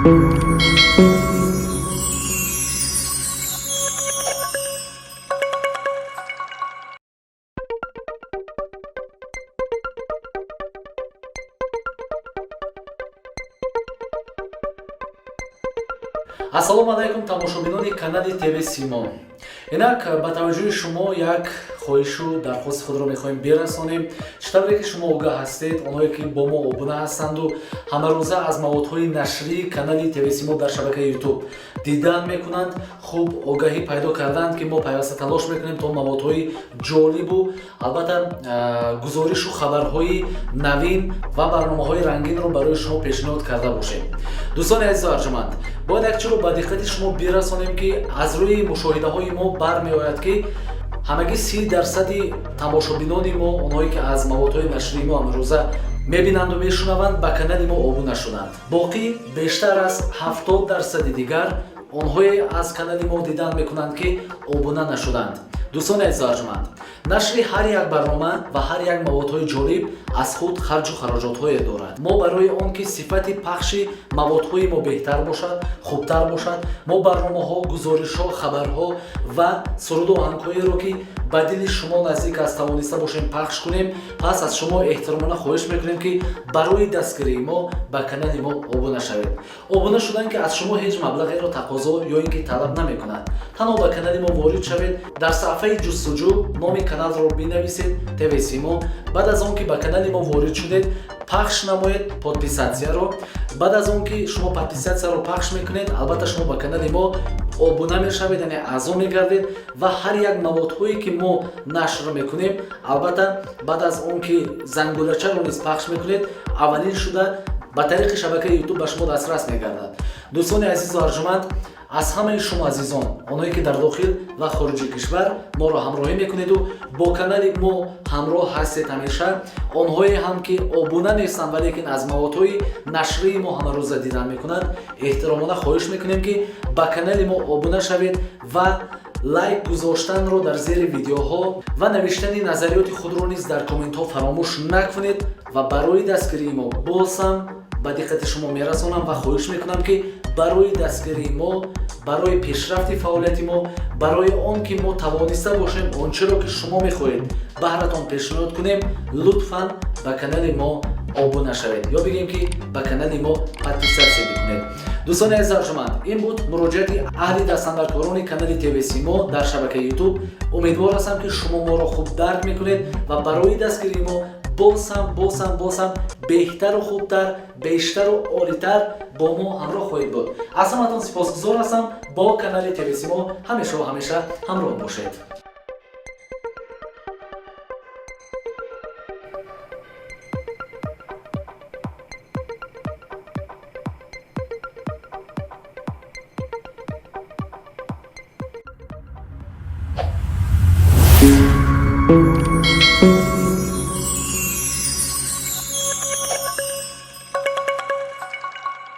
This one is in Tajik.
Ассалому алайкум, тамошобинони канали ТВ Симо. Инак ба таваҷҷӯҳи шумо як хоҳишу дархости худро мехоҳем бирасонем. Чӣ тавре ки шумо огаҳ ҳастед, онҳое ки бо мо обуна ҳастанду ҳамарӯза аз маводҳои нашрии канали ТВ Симо дар шабакаи Ютуб дидан мекунанд, хуб огаҳӣ пайдо карданд, ки мо пайваста талош мекунем, то маводҳои ҷолибу, албатта, гузоришу хабарҳои навин ва барномаҳои рангинро барои шумо пешниҳод карда бошем. Дӯстони азизу арҷуманд, бояд як чиро ба диққати шумо бирасонем, ки аз рӯи мушоҳидаҳои мо бармеояд, ки ҳамагӣ 30 дарсади тамошобинони мо, онҳое ки аз маводҳои нашрии мо ҳамарӯза мебинанду мешунаванд, ба канали мо обуна шуданд. Боқӣ бештар аз 70 дарсади дигар онҳое аз канали мо дидан мекунанд, ки обуна нашуданд. Дӯстони азизу арҷуманд, нашри ҳар як барнома ва ҳар як маводҳои ҷолиб аз худ харҷу хароҷотҳое дорад. Мо барои он ки сифати пахши маводҳои мо беҳтар бошад, хубтар бошад, мо барномаҳо, гузоришҳо, хабарҳо ва суруду оҳангҳоеро, ки ба дили шумо наздик аст, тавониста бошем пахш кунем, пас аз шумо эҳтиромона хоҳиш мекунем, ки барои дастгирии мо ба канали мо обуна шавед. Обуна шудан ки аз шумо ҳеҷ маблағеро тақозо ё ин ки талаб намекунад. Танҳо ба канали мо ворид шавед, дар саҳифаи ҷустуҷӯ номи каналро бинависед, ТВ Симо. Баъд аз он ки ба канали мо ворид шудед, пахш намоед подписатьсяро. Баъд аз он ки шумо подписатьсяро пахш мекунед, албатта, шумо ба канали мо обуна мешавед, яъне аъзо мегардед ва ҳар як маводҳое ки мо нашр мекунем, албатта, баъд аз он ки зангулачаро низ пахш мекунед, аввалин шуда ба тариқи шабакаи Ютуб ба шумо дастрас мегардад. Дӯстони азизу арҷуманд, аз ҳамаи шумо азизон, онҳое ки дар дохил ва хориҷи кишвар моро ҳамроҳӣ мекунеду бо канали мо ҳамроҳ ҳастед ҳамеша, онҳое ҳам ки обуна нестанд, валекин аз маводҳои нашрии мо ҳамарӯза дидан мекунанд, эҳтиромона хоҳиш мекунем, ки ба канали мо обуна шавед ва лайк гузоштанро дар зери видеоҳо ва навиштани назариёти худро низ дар комментҳо фаромӯш накунед. Ва барои дастгирии мо боз ҳам ба диққати шумо мерасонам ва хоҳиш мекунам, ки барои дастгирии мо, барои пешрафти фаъолияти мо, барои он ки мо тавониста бошем он чиро ки шумо мехоҳед баҳратон пешниҳод кунем, лутфан ба канали мо обуна шавед ё бигем ки ба канали мо подписаться бикунед. Дӯстони азиз арҷуманд, ин буд муроҷиати аҳли дастандаркорони канали ТВ Симо дар шабакаи Ютуб. Умедвор ҳастам, ки шумо моро хуб дарк мекунед ва барои дастгирии мо боз ҳам, боз ҳам, боз ҳам беҳтару хубтар, бештару олитар бо мо ҳамроҳ хоҳед буд. Аз ҳаматон сипосгузор ҳастам. Бо канали ТВ Симо ҳамешаву ҳамеша ҳамроҳ бошед.